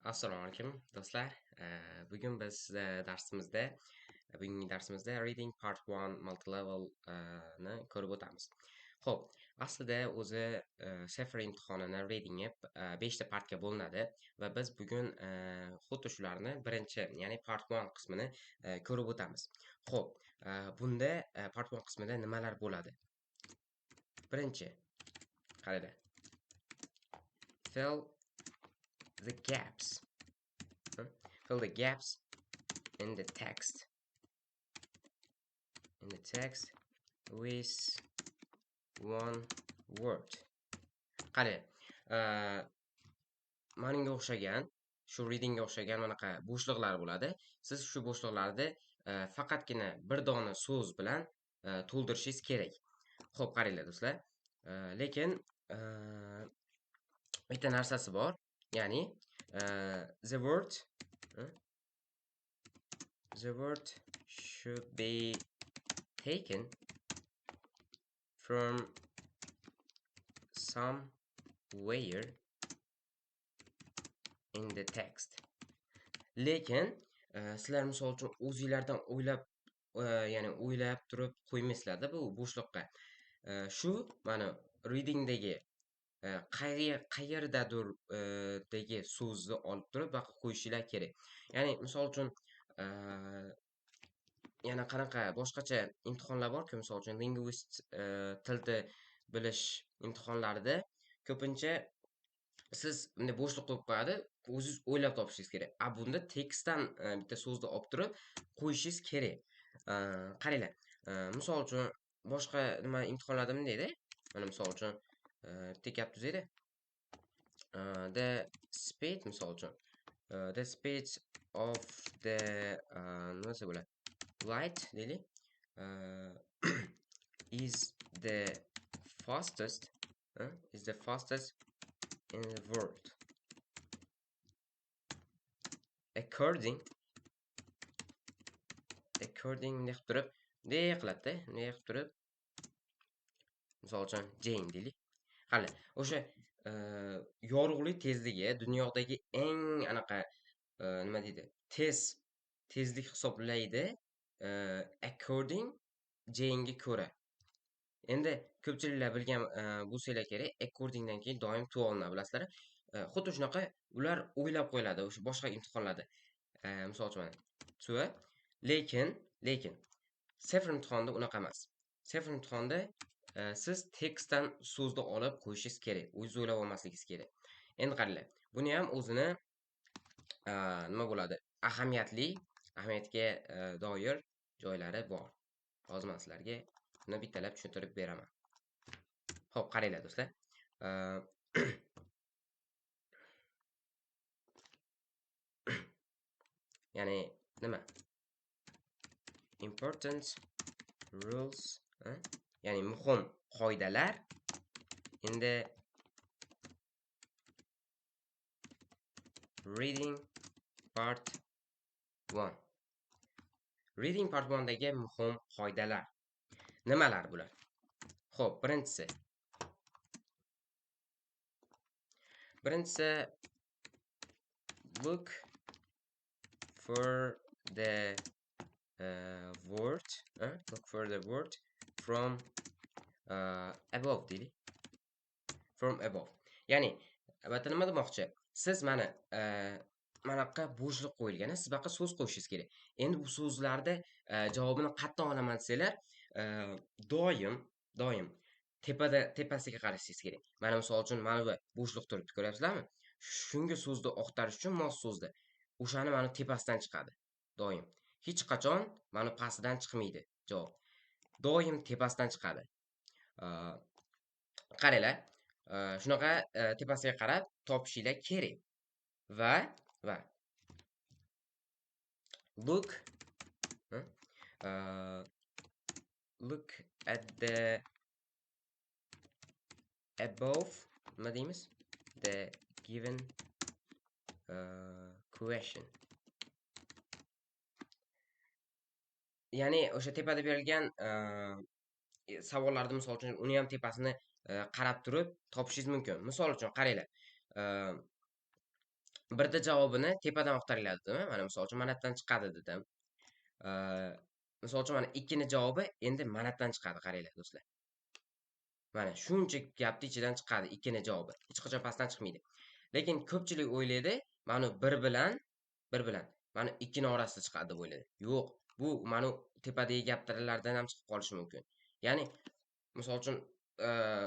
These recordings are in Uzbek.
Assalomu alaykum do'stlar. Bugun biz darsimizda, bugungi darsimizda Reading Part 1 Multilevel ni ko'rib o'tamiz. Xo'p, aslida o'zi CEFR imtihonini readingi 5 ta partga bo'linadi va biz bugun xuddi shularni birinchi, ya'ni Part 1 qismini ko'rib o'tamiz. Xo'p, bunda Part 1 qismida nimalar bo'ladi? Birinchi, qaranglar. Fill the gaps. Fill the gaps in the text. In the text with one word. Qarang, maningga o'xshagan, shu readingga o'xshagan manaqa bo'shliqlar bo'ladi. Siz shu bo'shliqlarni faqatgina bir dona so'z bilan to'ldirishingiz kerak. Xo'p, qaranglar do'stlar. Lekin bitta narsasi bor. Ya'ni the word should be taken from somewhere in the text. Lekin sizlar misol uchun o'zinglardan o'ylab, ya'ni o'ylab turib qo'ymaysizlarda bu bo'shliqqa. Shu mana readingdagi qayerdadir dagi so'zni olib turib bu yoqqa qo'yishinglar kerak. Ya'ni misol uchun yana qanaqa boshqacha imtihonlar borku, misol uchun linguist tilni bilish imtihonlarida ko'pincha siz bunday bo'shliq qo'yib qo'yadi, o'zingiz o'ylab topishingiz kerak. A bunda tekstdan bitta so'zni olib turib qo'yishingiz kerak. Qaranglar, misol uchun boshqa nima imtihonlarda bundayda. Mana misol uchun bitta gap tuzaydi. The speed misol uchun. The speed of the nima desa bo'ladi? Light deylik. Is the fastest, is the fastest in the world. According bunday qilib turib, bunday qiladi-da, bunday qilib turib. Misol uchun Jane deylik. Hali o'sha yorug'lik tezligi dunyodagi eng anaqa nima deydi? Tezlik hisoblaydi according Jane'ga ko'ra. Endi ko'pchiliklar bilgan bo'lsanglar kerak, accordingdan keyin doim to olinadi, bilasizlar. Xuddi shunaqa ular o'ylab qo'yiladi o'sha boshqa imtihonlarda. Misol uchun mana to, lekin CEFR imtihonida unaqa emas. CEFR imtihonida siz tekstdan so'zni olib qo'yishingiz kerak, o'zingiz o'ylab olmasligingiz kerak. Endi qaranglar, buni ham o'zini nima bo'ladi? Ahamiyatga doir joylari bor. Hozir men sizlarga buni bittalab tushuntirib beraman. Xo'p, qaranglar do'stlar. Ya'ni nima? Important rules, ya'ni muhim qoidalar endi reading part 1. Reading part 1 dagi muhim qoidalar. Nimalar bular? Xo'p, birinchisi. Birinchisi look for the word, look for the word from above deylik. From above. Ya'ni, albatta nima demoqchi? Siz mana manaqa bo'shliq qo'yilgan, siz bu yoqqa so'z qo'yishingiz kerak. Endi bu so'zlarda javobini qayerdan olaman desanglar, doim tepasiga qarashingiz kerak. Mana misol uchun mana bu bo'shliq turibdi, ko'ryapsizlarmi? Shunga so'zni oqtarish uchun mos so'zni o'shani mana tepasidan chiqadi doim. Hech qachon mana pastidan chiqmaydi javob. Doim tepasidan chiqadi. Qaranglar, shunaqa tepasiga qarab topishinglar kerak. Va look look at the above, nima deymiz? The given question. Ya'ni o'sha tepada berilgan savollarni misol uchun uni ham tepasini qarab turib topishingiz mumkin. Misol uchun qaranglar. Birda javobini tepadan axtaringlar dedim. Mana misol uchun mana yerdan chiqadi dedim. Misol uchun mana 2ni javobi endi mana yerdan chiqadi, qaranglar do'stlar. Mana shuncha gapni ichidan chiqadi 2ni javobi. Hech qachon pastdan chiqmaydi. Lekin ko'pchilik o'ylaydi, mana 1 bilan 1 bilan mana 2ni orasida chiqadi deb o'ylaydi. Yo'q, bu mana tepadagi gaplardan ham chiqib qolishi mumkin. Ya'ni misol uchun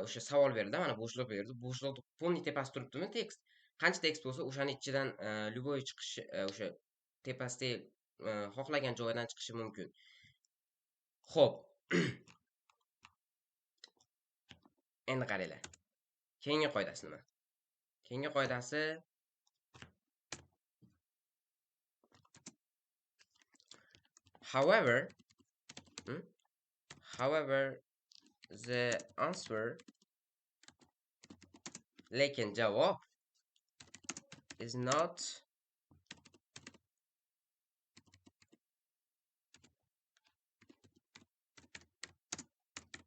o'sha savol berildi, mana bo'shliq berdi. Bo'shliqni polniy tepasi turibdimi tekst? Qancha tekst bo'lsa, o'shani ichidan любой chiqishi, o'sha tepasidagi xohlagan joydan chiqishi mumkin. Xo'p. Endi qaranglar. Keyingi qoidasi nima? Keyingi qoidasi however, however the answer, lekin javob is not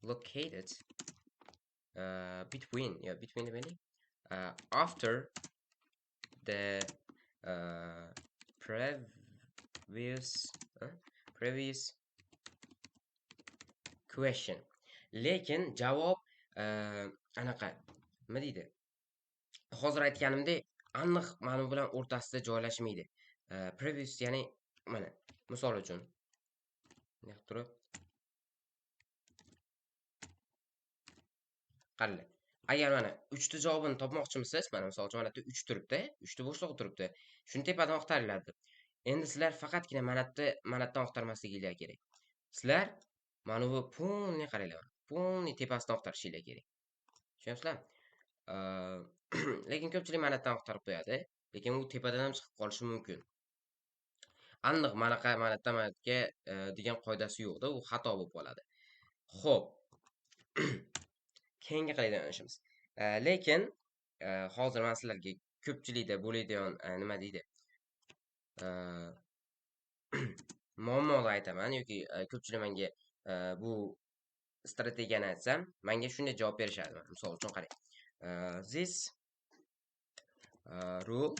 located between, yeah, between the many, after the previous question. Lekin javob anaqa nima deydi? Hozir aytganimdek aniq ma'no bilan o'rtasida joylashmaydi. Previous, ya'ni mana misol uchun bunday qilib turib qaranglar. Agar mana 3 ta javobini topmoqchimisiz, mana misol uchun mana bu yerda 3 turibdi, 3 ta bo'shliq turibdi. Shuni tepadan axtaringlar deb. Endi sizlar faqatgina mana bu yerda, mana bu yerdan axtarmasliginglar kerak. Sizlar mana bu polni qaranglar, polni tepasidan axtarishinglar kerak. Tushunyapsizlarmi? Lekin ko'pchilik mana bu yerdan axtarib qo'yadi, lekin u tepadan ham chiqib qolishi mumkin. Aniq manaqa mana bu yerdan mana bu yerga degan qoidasi yo'qda, u xato bo'lib qoladi. Xo'p. Keyingi qiladigan ishimiz. Lekin hozir men sizlarga ko'pchilikda bo'ladigan nima deydi? Muammoni aytaman yoki ko'pchilik menga bu strategiyani aytsam, menga shunday javob berishadi. Misol uchun qarang. This rule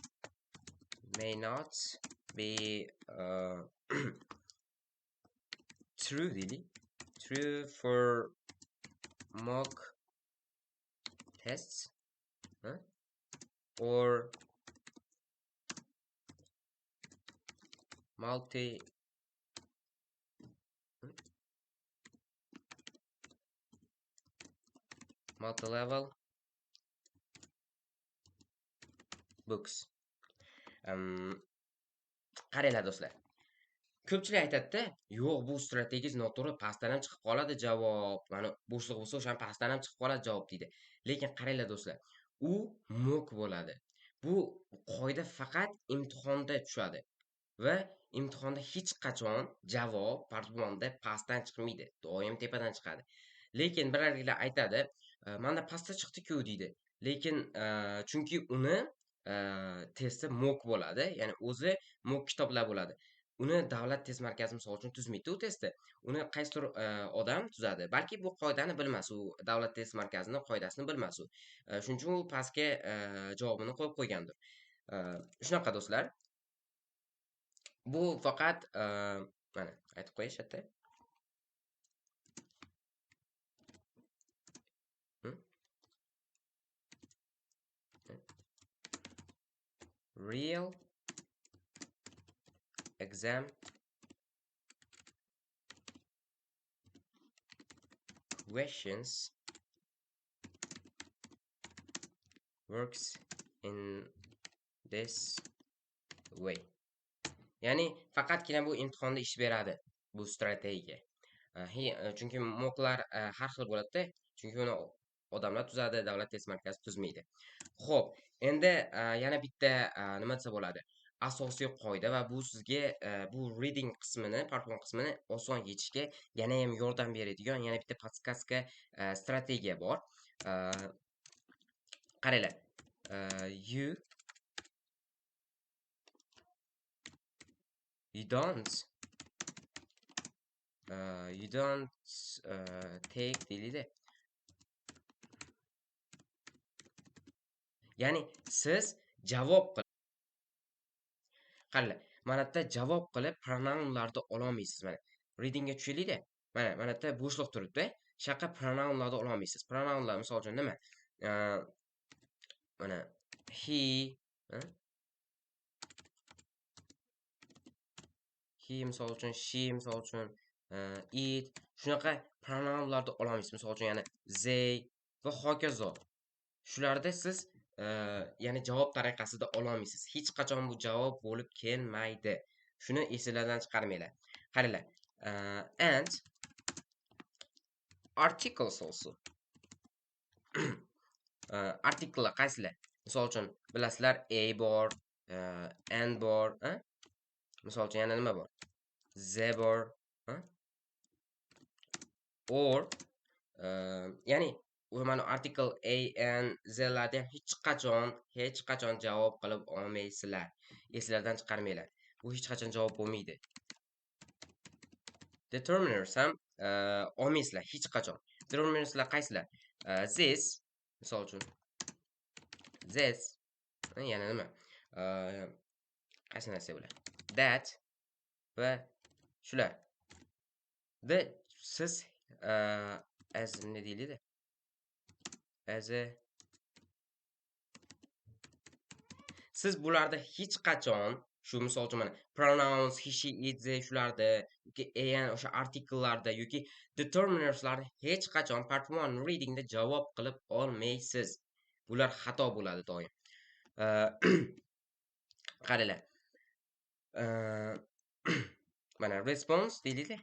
may not be true, deylik. True for mock tests, huh? Or multi-level books. Qaranglar do'stlar. Ko'pchilik aytadi-da, yo'q, bu strategiya noto'g'ri, pastdan ham chiqib qoladi javob. Mana bo'shliq bo'lsa, o'sha pastdan ham chiqib qoladi javob deydi. Lekin qaranglar do'stlar, u mock bo'ladi. Bu qoida faqat imtihonda tushadi va imtihonda hech qachon javob part-one'da pastdan chiqmaydi, doim tepadan chiqadi. Lekin birorlar aytadi, menda pastda chiqdi-ku deydi. Lekin chunki uni testi mock bo'ladi, ya'ni o'zi mock kitoblar bo'ladi. Uni davlat test markazi misol uchun tuzmaydi u testni. Uni qaysidir odam tuzadi. Balki bu qoidani bilmas, u davlat test markazining qoidasini bilmas u. Shuning uchun u pastga javobini qo'yib qo'ygandir. Shunaqa do'stlar. Bu faqat mana aytib qo'yish yerda. Real exam questions works in this way. Ya'ni faqatgina bu imtihonda ish beradi bu strategiya. Chunki mocklar har xil bo'ladi-da, chunki uni odamlar tuzadi, davlat test markazi tuzmaydi. Xo'p, endi yana bitta nima desa bo'ladi? Asosiy qoida va bu sizga bu reading qismini, part 1 qismini oson yechishga yana ham yordam beradigan yana bitta podskatka strategiya bor. Qaranglar. You don't take deyiladi. Ya'ni siz javob Qaranglar, mana bu yerda javob qilib pronounlarni ololmaysiz mana. Readingga tushaylik-da. Mana bu yerda bo'shliq turibdi. Shu yoqqa pronounlarni ololmaysiz. Pronounlar misol uchun nima? Mana he, he misol uchun, she misol uchun, it, shunaqa pronounlarni ololmaysiz. Misol uchun, yana they va hokazo. Shularda siz ya'ni javob tariqasida ololmaysiz. Hech qachon bu javob bo'lib kelmaydi. Shuni esinglardan chiqarmanglar. Qaranglar, and articles also. Artikllar qaysilar? Misol uchun, bilasizlar, a bor, n bor, Misol uchun yana nima bor? Z bor, Or, ya'ni u mana article a, n, z larda ham hech qachon javob qilib olmaysizlar. Esinglardan chiqarmanglar. Bu hech qachon javob bo'lmaydi. Determiners ham olmaysizlar hech qachon. Determinerslar qaysilar? This, misol uchun, this, yana nima? Qaysi narsa bular? That va shular. The siz, as nima deyiladi? As a siz bularda hech qachon shu misol uchun mana pronouns, he, she, it, they shularda yoki an o'sha artikllarda yoki determinerslarda hech qachon part 1 readingda javob qilib olmaysiz. Bular xato bo'ladi doim. Qaranglar. Mana response deylik.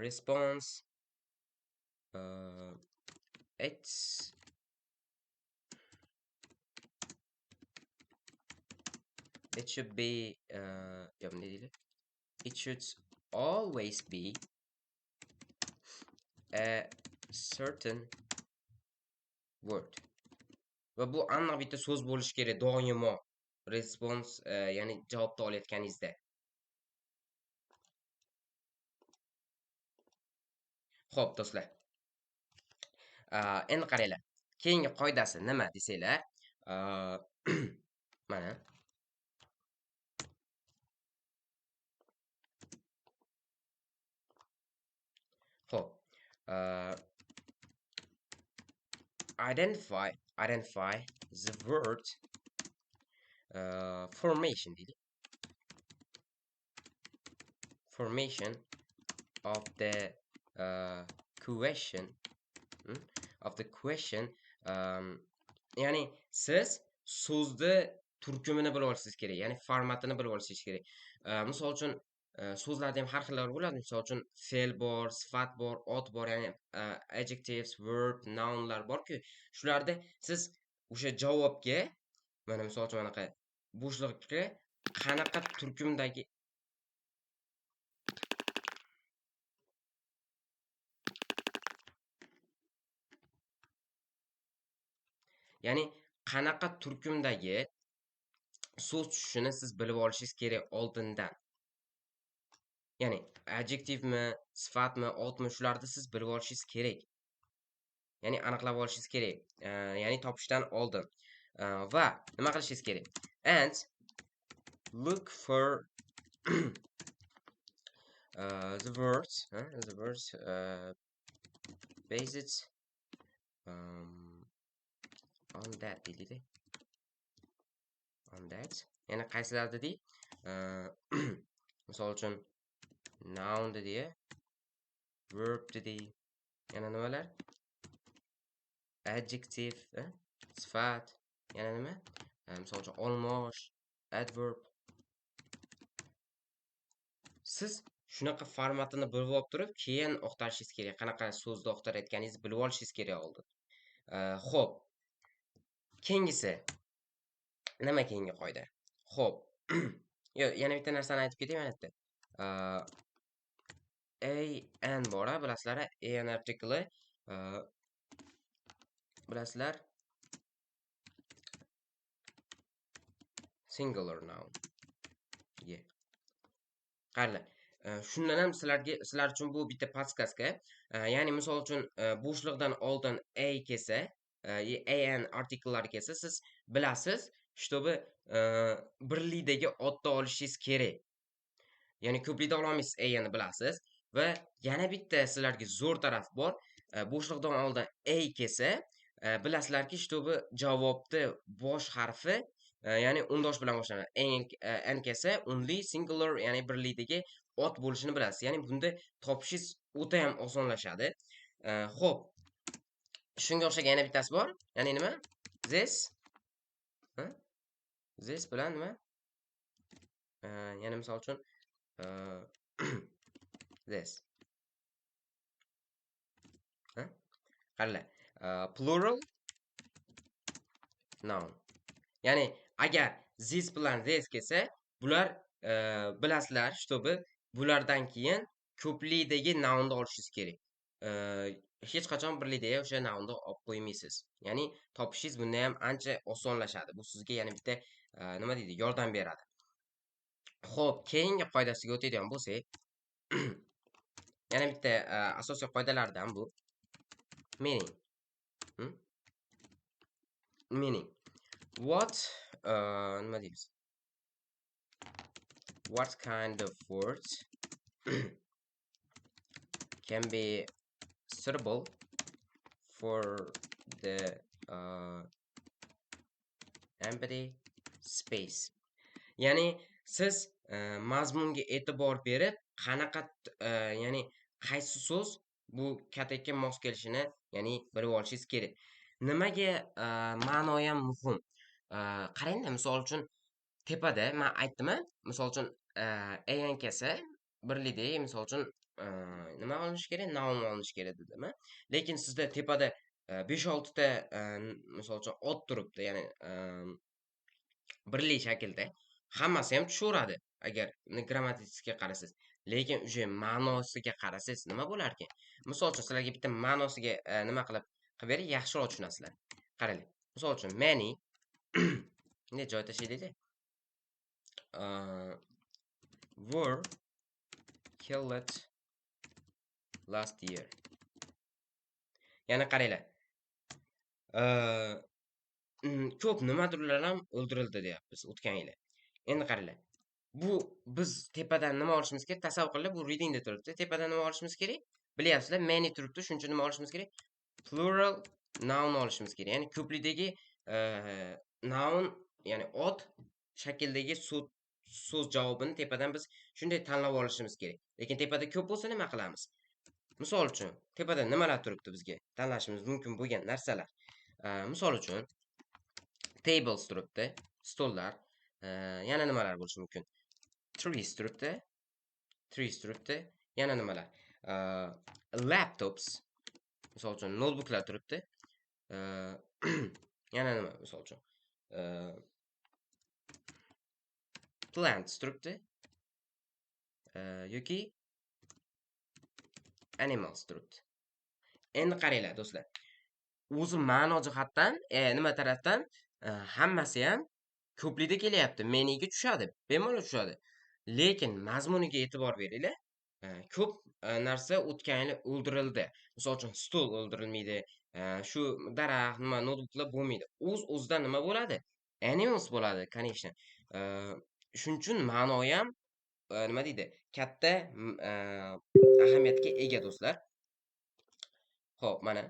Response, it's it should be, yo'q, nima deydi? It should always be a certain word. Va bu aniq bitta so'z bo'lishi kerak doimo response, ya'ni javobni olayotganingizda. Xo'p, do'stlar. Endi qaranglar. Keyingi qoidasi nima desanglar, mana Xo'p, identify the word, formation deydi. Formation of the question, of the question, ya'ni siz so'zni turkumini bilib olishingiz kerak, ya'ni formatini bilib olishingiz kerak. Misol uchun, so'zlarda ham har xillar bo'ladi. Misol uchun fe'l bor, sifat bor, ot bor, ya'ni, adjectives, verb, nounlar bor-ku. Shularda siz o'sha javobga, mana misol uchun anaqa bo'shliqqa qanaqa turkumdagi ya'ni qanaqa turkumdagi so'z tushishini siz bilib olishingiz kerak oldindan. Ya'ni adjektivmi, sifatmi, otmi, shularni siz bilib olishingiz kerak. Ya'ni aniqlab olishingiz kerak. Ya'ni topishdan oldin. Va nima qilishingiz kerak? And look for the words, the words, based, on that deydi. On that. Ya'ni qaysilar dedik? Misol uchun noun dedi, verb dedi, yana nimalar? Adjective, sifat, yana nima? Misol uchun olmosh, adverb. Siz shunaqa formatini bilib olib turib, keyin axtarishingiz kerak. Qanaqa so'zni axtarayotganingizni bilib olishingiz kerak oldin. Xo'p. Keyingisi. Nima keyingi qoida? Xo'p. Yo'q, yana bitta narsani aytib ketay mana bu yerda. A N bor, ha, bilasizlar, A N artikli, bilasizlar, singular noun. Yeah. Qaranglar, shundan ham sizlar uchun bu bitta podskaska. Ya'ni misol uchun, bo'shliqdan oldin a kelsa, An artikllari kelsa, siz bilasiz, чтобы birlikdagi otni olishingiz kerak. Ya'ni ko'plikda ololmaysiz a ni, bilasiz. Va yana bitta sizlarga zo'r taraf bor. Bo'shliqdan oldin a kelsa, bilasizlarki, чтобы javobni bosh harfi, ya'ni undosh bilan boshlanadi. An kelsa, unli singular, ya'ni birlikdagi ot bo'lishini bilasiz. Ya'ni bunda topishingiz o'ta ham osonlashadi. Xo'p. Shunga o'xshagan yana bittasi bor. Ya'ni nima? This. Ha? This bilan nima? Yana misol uchun this. Ha? Qaranglar. Plural noun. Ya'ni agar this bilan this kelsa, bular bilasizlar, чтобы bulardan keyin ko'plikdagi nounni olishingiz kerak. Hech qachon birlikdagi o'sha nounni olib qo'ymaysiz. Ya'ni topishingiz bunda ham ancha osonlashadi. Bu sizga yana bitta nima deydi, yordam beradi. Xo'p, keyingi qoidasiga o'tadigan bo'lsak, yana bitta asosiy qoidalardan bu meaning. Meaning. What nima deymiz? What kind of words can be suitable for the empty space? Ya'ni siz mazmunga e'tibor berib, qanaqa ya'ni qaysi so'z bu katakka mos kelishini, ya'ni bilib olishingiz kerak. Nimaga ma'no ham muhim? Qarangda, misol uchun tepada men aytdim-a, misol uchun an kelsa, birlikda, misol uchun nima olinishi kerak? Noun olinishi kerak dedim. Lekin sizda tepada 5-6 ta misol uchun ot turibdi, ya'ni birlik shaklda. Hammasi ham tushaveradi agar grammatikasiga qarasangiz. Lekin o'sha ma'nosiga qarasangiz nima bo'larkan? Misol uchun sizlarga bitta ma'nosiga nima qilib beray, yaxshiroq tushunasizlar. Qaranglar. Misol uchun many ne joy tashlaylik. Were killed last year. Ya'ni qaranglar. Ko'p nimadirlar ham o'ldirildi deyapmiz o'tgan yili. Endi qaranglar. Bu biz tepadan nima olishimiz kerak? Tasavvur qilinglar, bu readingda turibdi. Tepadan nima olishimiz kerak? Bilyapsizlar, many turibdi. Shuning uchun nima olishimiz kerak? Plural noun olishimiz kerak. Ya'ni ko'plikdagi noun, ya'ni ot shakldagi so'z javobini tepadan biz shunday tanlab olishimiz kerak. Lekin tepada ko'p bo'lsa nima qilamiz? Misol uchun, tepada nimalar turibdi bizga? Tanlashimiz mumkin bo'lgan narsalar. Misol uchun tables turibdi, stollar. Yana nimalar bo'lishi mumkin? Trees turibdi. Trees turibdi. Yana nimalar? Laptops. Misol uchun notebooklar turibdi. Yana nima misol uchun? Plants turibdi. Yoki animals turibdi. Endi qaranglar do'stlar. O'zi ma'no jihatdan, nima tarafdan hammasi ham ko'plikda kelyapti. Manyga tushadi, bemalol tushadi. Lekin mazmuniga e'tibor beringlar. Ko'p narsa o'tgan yili o'ldirildi. Misol uchun stol o'ldirilmaydi, shu daraxt, nima notebooklar bo'lmaydi. O'z-o'zidan nima bo'ladi? Animals bo'ladi, конечно. Shuning uchun ma'no ham nima deydi? Katta ahamiyatga ega do'stlar. Xo'p, mana.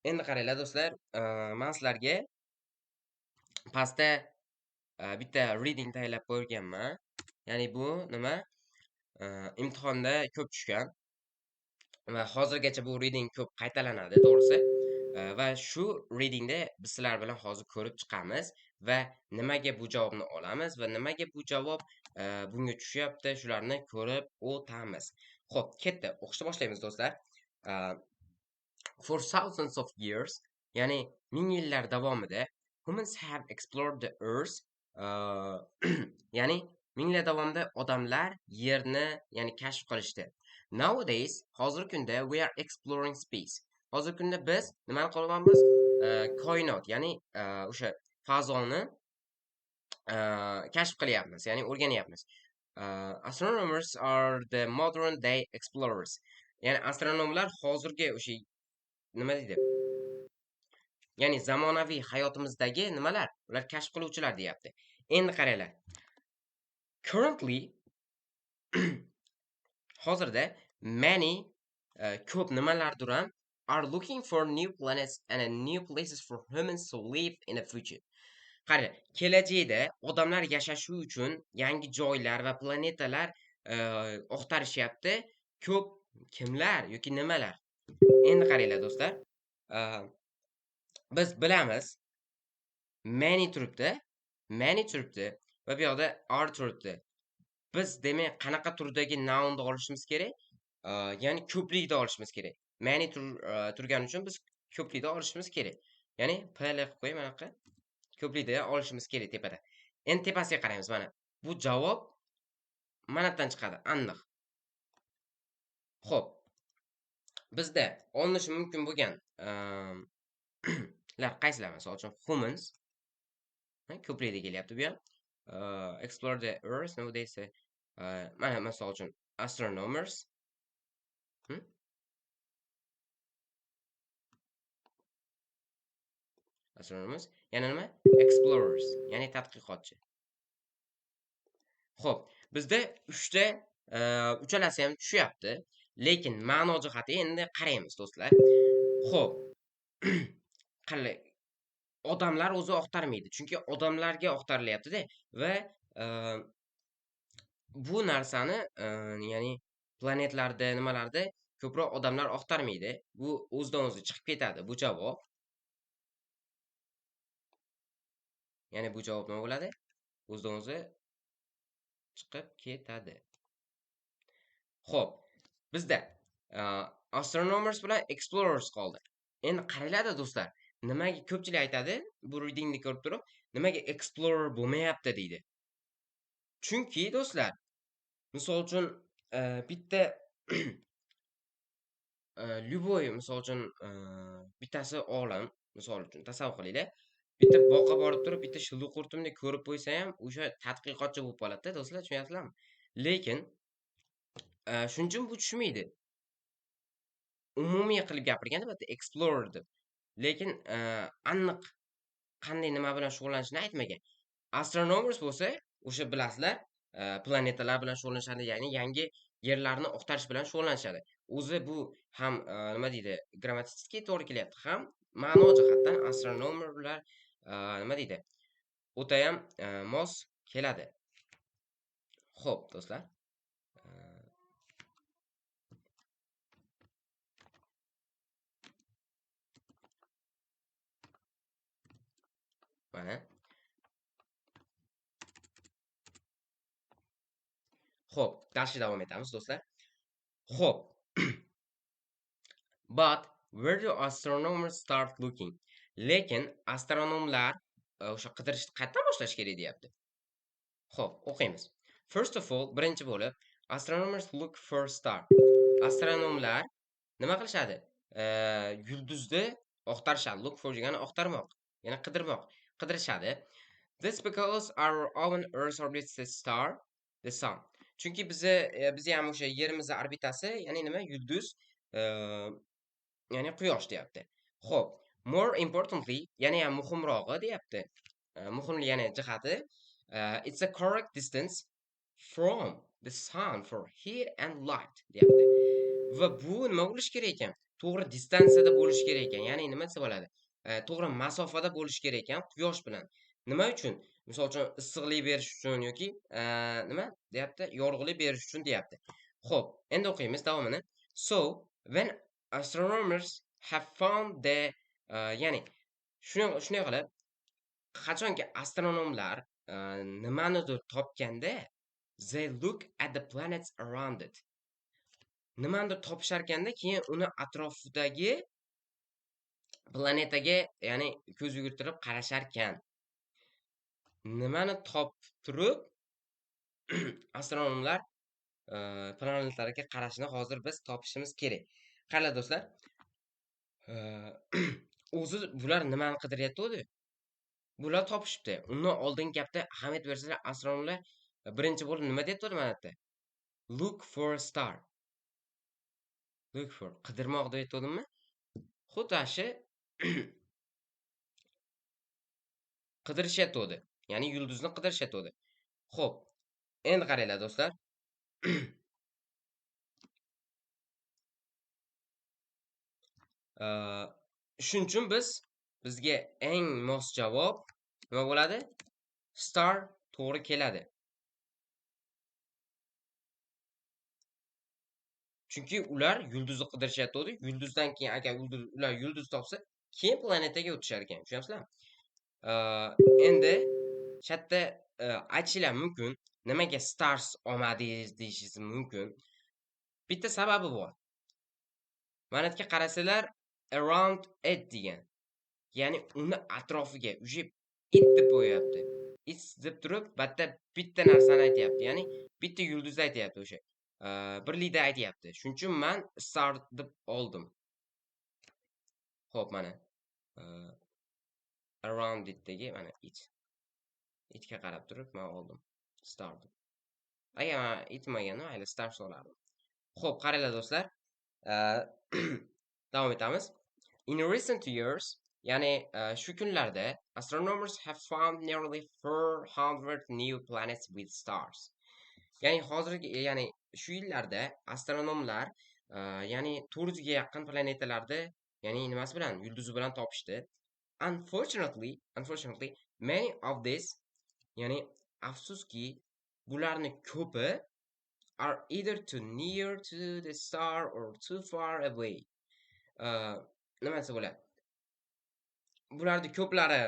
Endi qaranglar do'stlar, men sizlarga pastda bitta reading tayyorlab qo'yganman. Ya'ni bu nima? Imtihonda ko'p tushgan va hozirgacha bu reading ko'p qaytalanadi, to'g'risi. Va shu readingda biz sizlar bilan hozir ko'rib chiqamiz va nimaga bu javobni olamiz va nimaga bu javob bunga tushyapti, shularni ko'rib o'tamiz. Xo'p, ketdi. O'qishni boshlaymiz do'stlar. For thousands of years, ya'ni ming yillar davomida humans have explored the earth, ya'ni minglar davomida odamlar yerni, ya'ni kashf qilishdi. Nowadays, hozirgi kunda we are exploring space. Hozirgi kunda biz nimani qilyapmiz? Koinot, ya'ni o'sha fazoni kashf qilyapmiz, ya'ni o'rganyapmiz. Astronomers are the modern day explorers. Ya'ni astronomlar hozirgi o'sha nima deydi? Ya'ni zamonaviy hayotimizdagi nimalar? Ular kashf qiluvchilar deyapti. Endi qaranglar. Currently hozirda many ko'p nimalardir ham are looking for new planets and new places for humans to live in the future. Qarang, kelajakda odamlar yashashi uchun yangi joylar va planetalar axtarishyapti. Ko'p kimlar yoki nimalar? Endi qaranglar do'stlar. Biz bilamiz many turibdi, many turibdi va bu yoqda are turibdi. Biz demak qanaqa turdagi nounni olishimiz kerak? Ya'ni ko'plikda olishimiz kerak. Many turgani uchun biz ko'plikda olishimiz kerak. Ya'ni P L qilib qo'yay mana bu yoqqa. Ko'plikda olishimiz kerak tepada. Endi tepasiga qaraymiz mana. Bu javob mana bu yerdan chiqadi, aniq. Xo'p. Bizda olinishi mumkin bo'lgan lar qaysilar? Misol uchun humans, ha, ko'plikda kelyapti bu ham. Explore the earth, nima deyse, mana misol uchun astronomers. Astronomers, yana nima? Explorers, ya'ni tadqiqotchi. Xo'p, bizda uchta, uchalasi ham tushyapti, lekin ma'no jihati endi qaraymiz do'stlar. Xo'p. Qalay odamlar o'zi axtarmaydi, chunki odamlarga axtarilyapti-da va bu narsani, ya'ni planetlarda, nimalarda ko'proq odamlar axtarmaydi. Bu o'zidan o'zi chiqib ketadi bu javob. Ya'ni bu javob nima bo'ladi? O'zidan o'zi chiqib ketadi. Xo'p, bizda astronomers bilan explorers qoldi. Endi qaranglar do'stlar, nimaga ko'pchilik aytadi, bu readingni ko'rib turib, nimaga explorer bo'lmayapti deydi. Chunki do'stlar, misol uchun, bitta любой, misol uchun, bittasi olim, misol uchun tasavvur qilinglar, bitta boqqa borib turib, bitta shildiq qurtimni ko'rib qo'ysa ham o'sha tadqiqotchi bo'lib qoladi-da, do'stlar, tushunyapsizlarmi? Lekin shuning uchun bu tushmaydi. Umumiy qilib gapirganda bu yerda explorer deb. Lekin aniq qanday nima bilan shug'ullanishini aytmagan. Astronomers bo'lsa, o'sha bilasizlar, planetalar bilan shug'ullanishadi, ya'ni yangi yerlarni axtarish bilan shug'ullanishadi. O'zi bu ham nima deydi, grammatik to'g'ri kelyapti, ham ma'no jihatdan astronomerlar nima deydi, o'tayam mos keladi. Xo'p, do'stlar. Mana. Xo'p, darsga davom etamiz do'stlar. Xo'p. But where do astronomers start looking? Lekin astronomlar o'sha qidirishni qayerdan boshlash kerak deyapti. Xo'p, o'qiymiz. First of all, birinchi bo'lib, astronomers look for star. Astronomlar nima qilishadi? Yulduzni axtarishadi. Look for degani axtarmoq, ya'ni qidirmoq, qidirishadi. This because our own Earth orbits the star, the sun. Chunki bizni ham o'sha yerimizning orbitasi, ya'ni nima? Yulduz, ya'ni quyosh deyapti. Xo'p, more importantly, yana ham muhimrog'i deyapti. Muhimli yana jihati, it's a correct distance from the sun for heat and light deyapti. Va bu nima bo'lishi kerak ekan? To'g'ri distansiyada bo'lishi kerak ekan. Ya'ni nima desa bo'ladi? To'g'ri masofada bo'lishi kerak ekan quyosh bilan. Nima uchun? Misol uchun issiqlik berish uchun yoki nima deyapti? Yorug'lik berish uchun deyapti. Xo'p, endi o'qiymiz davomini. So, when astronomers have found the, ya'ni shunday qilib, qachonki astronomlar nimanidir topganda, they look at the planets around it. Nimanidir topishar ekanda, keyin uni atrofidagi planetaga, ya'ni ko'z yugurtirib qarasharkan. Nimani topib turib astronomlar planetlarga qarashini hozir biz topishimiz kerak. Qaranglar do'stlar, o'zi bular nimani qidiryapti? Bular topishibdi. Undan oldingi gapda ahamiyat bersalar, astronomlar birinchi bo'lib nima deyapti mana bu yerda? Look for a star. Look for, qidirmoq deb aytdimmi? Xuddi shu qidirishyapti. Ya'ni yulduzni qidirishyapti. Xo'p, endi qaranglar do'stlar. Shuning uchun bizga eng mos javob nima bo'ladi? Star to'g'ri keladi. Chunki ular yulduzni qidirishyapti. Yulduzdan keyin agar ular yulduz topsa, keyin planetaga o'tishar ekan. Tushunyapsizlarmi? Endi shu yerda aytishinglar mumkin, nimaga stars olmadingiz deyishingiz mumkin. Bitta sababi bor. Mana bu yerga qarasanglar, around it degan. Ya'ni uni atrofiga уже it deb qo'yapti. It deb turib, bitta narsani aytyapti. Ya'ni bitta yulduzni aytyapti o'sha. Birlikda aytyapti. Shuning uchun men star deb oldim. Xo'p, mana around itdagi mana it. Itga qarab turib men oldim star deb. Agar men itmaganda mayli star olardim. Xo'p, qaranglar do'stlar. Davom etamiz. In recent years, ya'ni shu kunlarda astronomers have found nearly 400 new planets with stars. Ya'ni hozirgi, ya'ni shu yillarda astronomlar, ya'ni 400 ga yaqin planetalarni, ya'ni nimasi bilan, yulduzi bilan topishdi. Unfortunately, many of these, ya'ni afsuski bularni ko'pi are either too near to the star or too far away. Nima desa bo'ladi? Bularning ko'plari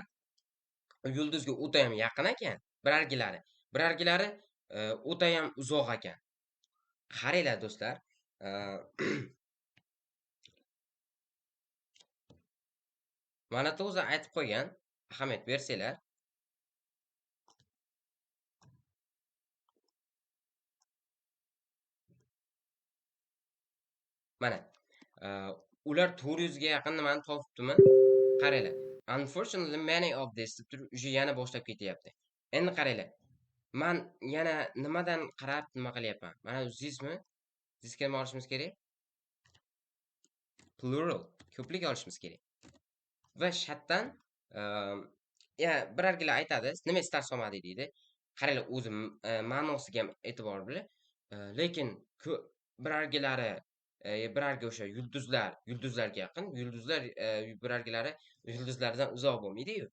yulduzga o'ta ham yaqin ekan, birargilari o'ta ham uzoq ekan. Qaranglar do'stlar, mana bu o'zi aytib qo'ygan, ahamiyat bersanglar. Mana, ular 400 ga yaqin nimani topibdimi? Qaranglar. Unfortunately, many of these deb turib, уже yana boshlab ketyapti. Endi qaranglar. Men yana nimadan qarab nima qilyapman? Mana thismi? Thisga nima olishimiz kerak? Plural, ko'plik olishimiz kerak. Va shatdan, ya birargilar aytadi, nima stars olmadi deydi. Qaranglar, o'zi ma'nosiga ham e'tibor bilan, lekin birargilari birarga o'sha yulduzlar, yulduzlarga yaqin, yulduzlar birargilari yulduzlardan uzoq bo'lmaydi-yu.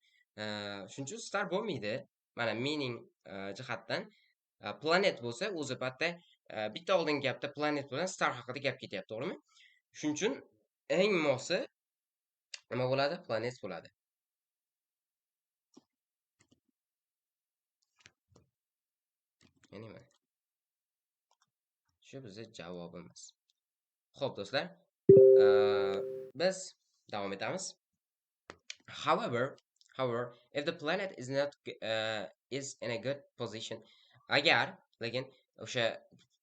Shuning uchun star bo'lmaydi. Mana meaning jihatdan planet bo'lsa, o'zi bitta oldingi gapda planet bilan star haqida gap ketyapti, to'g'rimi? Shuning uchun eng mosi nima bo'ladi? Planet bo'ladi. Ya'ni mana shu bizning javobimiz. Xo'p do'stlar, biz davom etamiz. However, if the planet is not is in a good position, agar lekin o'sha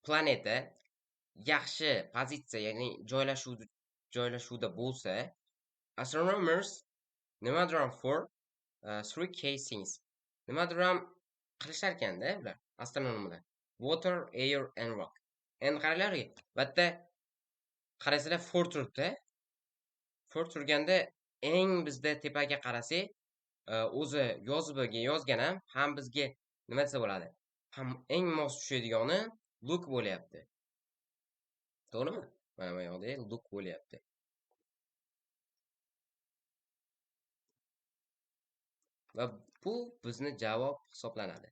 planeta yaxshi pozitsiya, ya'ni joylashuvda bo'lsa, astronomers nimadir for three casings, nimadir ham qilishar ekanda ular astronomlar. Water, air and rock. Endi qaranglar, bu yerda qarasanglar 4 turibdi. 4 turganda eng bizda tepaga qarasak, o'zi yozib yozgan ham bizga nima desa bo'ladi? Ham eng mos tushadigani look bo'lyapti. To'g'rimi? Mana bu yoqda look bo'lyapti. Va bu bizni javob hisoblanadi.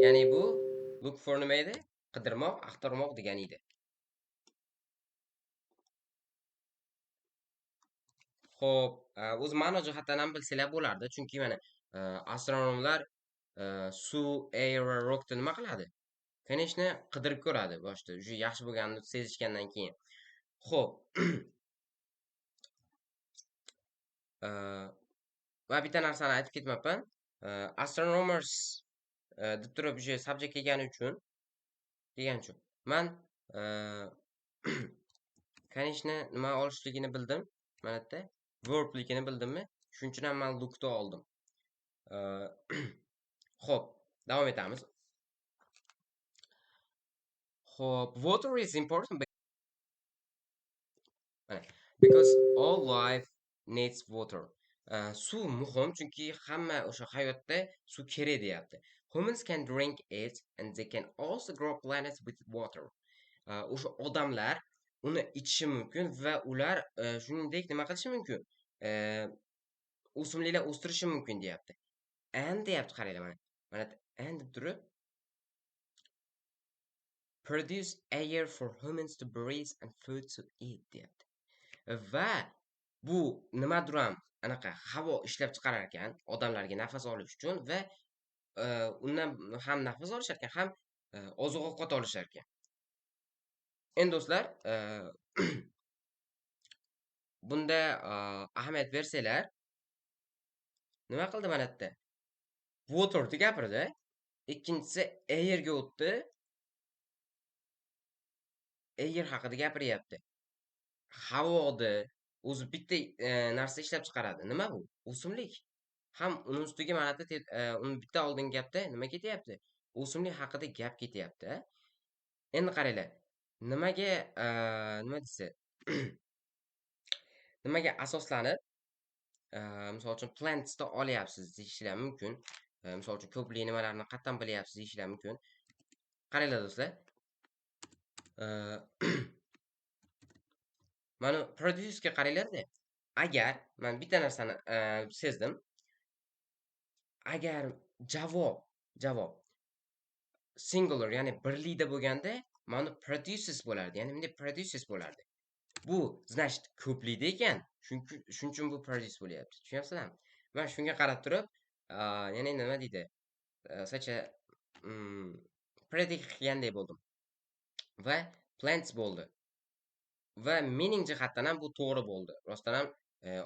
Ya'ni bu look for nima edi? Qidirmoq, axtarmoq degani edi. Xo'p, o'zi ma'no jihatdan ham bilsanglar bo'lardi, chunki mana astronomlar suv, air va rockni nima qiladi? Конечно, qidirib ko'radi boshda, уже yaxshi bo'lganini sezishgandan keyin. Xo'p. Va bitta narsani aytib ketmabman. Astronomers deb turib o'sha subject kelgani uchun, man конечно nima olishligini bildim. Mana bu yerda verbligini bildimmi? Shuning uchun ham man lookni oldim. Xo'p, davom etamiz. Xo'p, water is important mana, because all life needs water. Suv muhim, chunki hamma o'sha hayotda suv kerak deyapti. Humans can drink it and they can also grow planets with water. O'sha odamlar uni ichishi mumkin va ular shuningdek nima qilishi mumkin? O'simliklar o'stirishi mumkin deyapti. And deyapti, qaranglar mana. Mana and deb turib produce air for humans to breathe and food to eat deyapti. Va bu nimadir ham anaqa havo ishlab chiqarar ekan odamlarga nafas olish uchun va undan ham nafas olishar ekan, ham oziq-ovqat olishar ekan. Endi do'stlar, bunda ahamiyat bersanglar, nima qildi mana bu yerda? Water deb gapirdi. Ikkinchisi airga o'tdi. Air haqida gapiryapti. Havoni o'zi bitta narsa ishlab chiqaradi. Nima bu? O'simlik. Ham uni ustiga mana bu yerda uni bitta oldingi gapda nima ketyapti? O'simlik haqida gap ketyapti. Endi qaranglar. Nimaga nima desa? Nimaga asoslanib, misol uchun plantsni olyapsiz deyishlar mumkin. Misol uchun ko'plik nimalarni qatdan bilyapsiz deyishlar mumkin. Qaranglar do'stlar. Mana produce'ga qaranglarda. Agar men bitta narsani sezdim. Agar javob singular, ya'ni birlikda bo'lganda, mana produces bo'lardi. Ya'ni bunday produces bo'lardi. Bu значит ko'plikda ekan. Chunki shuning uchun bu produce bo'lyapti. Tushunyapsizlarmi? Men shunga qarab turib, ya'ni nima deydi? Sacha predict qilgandek bo'ldim. Va plants bo'ldi. Va mening jihatdan ham bu to'g'ri bo'ldi. Rostdan ham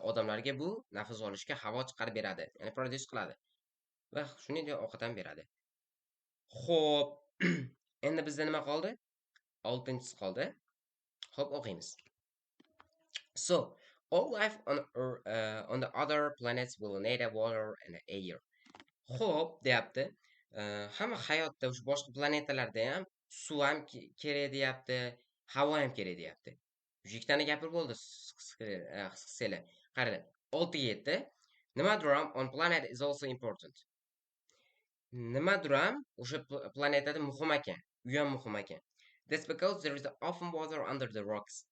odamlarga bu nafas olishga havo chiqarib beradi, ya'ni produce qiladi. Va shuningdek ovqat ham beradi. Xo'p, endi bizda nima qoldi? 6-inchisi qoldi. Xo'p, o'qiymiz. So, all life on the other planets will need water and air. Xo'p, deyapti. Hamma hayotda o'sha boshqa planetalarda ham suv ham kerak deyapti, havo ham kerak deyapti. O'sha ikkitani gapirib bo'ldi, his qilsanglar. Qaranglar, 6 7. Nimadir ham on planet is also important. Nimadir ham o'sha planetada muhim ekan, u ham muhim ekan. That's because there is often water under the rocks.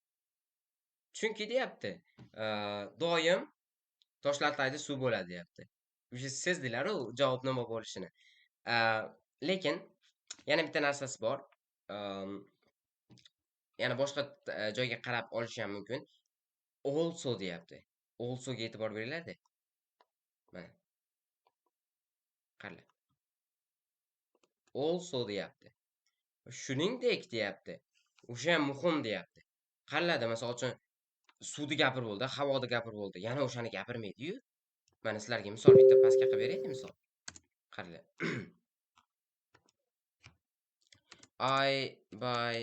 Chunki deyapti, doim toshlar tagida suv bo'ladi deyapti. O'sha sezdilar-u javob nima bo'lishini. Lekin yana bitta narsasi bor. Yana boshqa joyga qarab olish ham mumkin. Also deyapti. Also ga e'tibor beringlar-da. Mana. Qaranglar. Also deyapti. Shuningdek deyapti. O'sha ham muhim deyapti. Qaranglar, misol uchun suvni gapirib bo'ldi, havoni gapirib bo'ldi. Yana o'shani gapirmaydi-yu. Mana sizlarga misol bitta pastga qilib beraylik misol. Qaranglar. I buy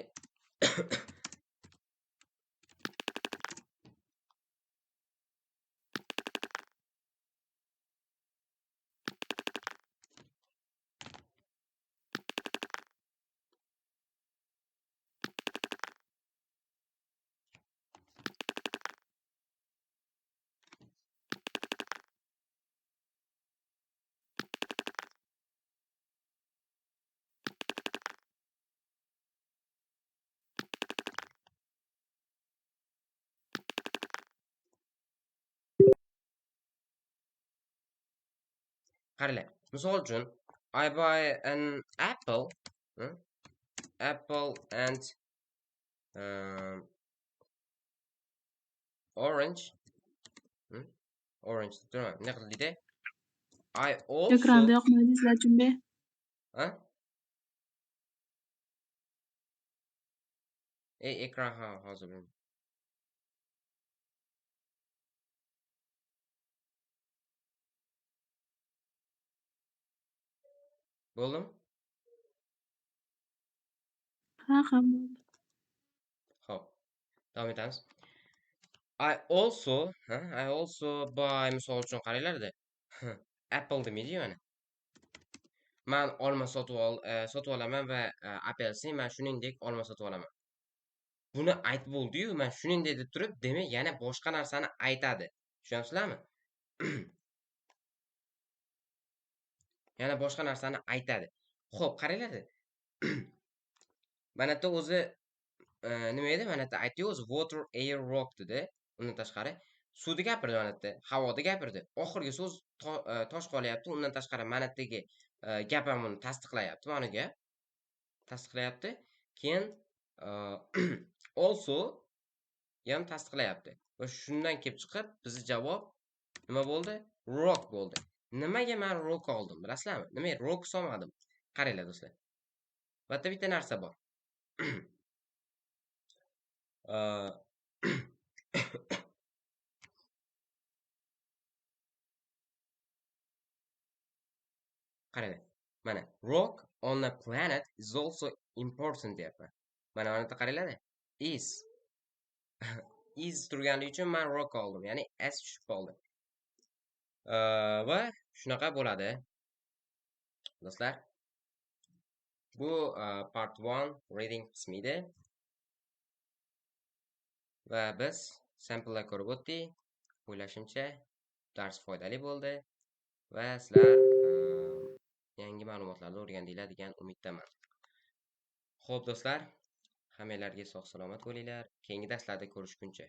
Qaranglar, misol uchun I buy an apple, apple and orange, orange deb turaman. Nima qildi deydi? I also Ekranda yoqmadingizlar, Junbek. Ha? Ekran ha, hozir. Bo'ldimi? Ha, ha, bo'ldi. Xo'p, davom etamiz. I also buy, misol uchun qaranglar-da. Apple demaydi-yu mana. Man olma sotib olaman va apelsin, man shuningdek olma sotib olaman. Buni aytib bo'ldi-yu, man shuningdek deb turib, demak, yana boshqa narsani aytadi. Tushunyapsizlarmi? Yana boshqa narsani aytadi. Xo'p, qaranglar. Mana bu yerda o'zi nima edi? Mana bu yerda aytdi-yu o'zi water, air, rock dedi. Undan tashqari suvni gapirdi mana bu yerda, havoda gapirdi. Oxirgi so'z tosh qolyapti. Undan tashqari mana bu yerdagi gap ham uni tasdiqlayapti, mana bu gap tasdiqlayapti. Keyin also ham tasdiqlayapti. Va shundan kelib chiqib bizning javob nima bo'ldi? Rock bo'ldi. Nimaga men rock oldim, bilasizlarmi? Nimaga rock solmadim? Qaranglar do'stlar. Bu yerda bitta narsa bor. Qaranglar. Mana rock on a planet is also important deyapman. Mana bu yerda qaranglar. Is. Is turgani uchun men rock oldim, ya'ni s tushib qoldi. Va shunaqa bo'ladi. Do'stlar, bu part 1 reading qismi edi. Va biz samplelar ko'rib o'tdik. O'ylashimcha dars foydali bo'ldi va sizlar yangi ma'lumotlarni o'rgandinglar degan umiddaman. Xo'p do'stlar, hammanglarga sog' salomat bo'linglar. Keyingi darslarda ko'rishguncha.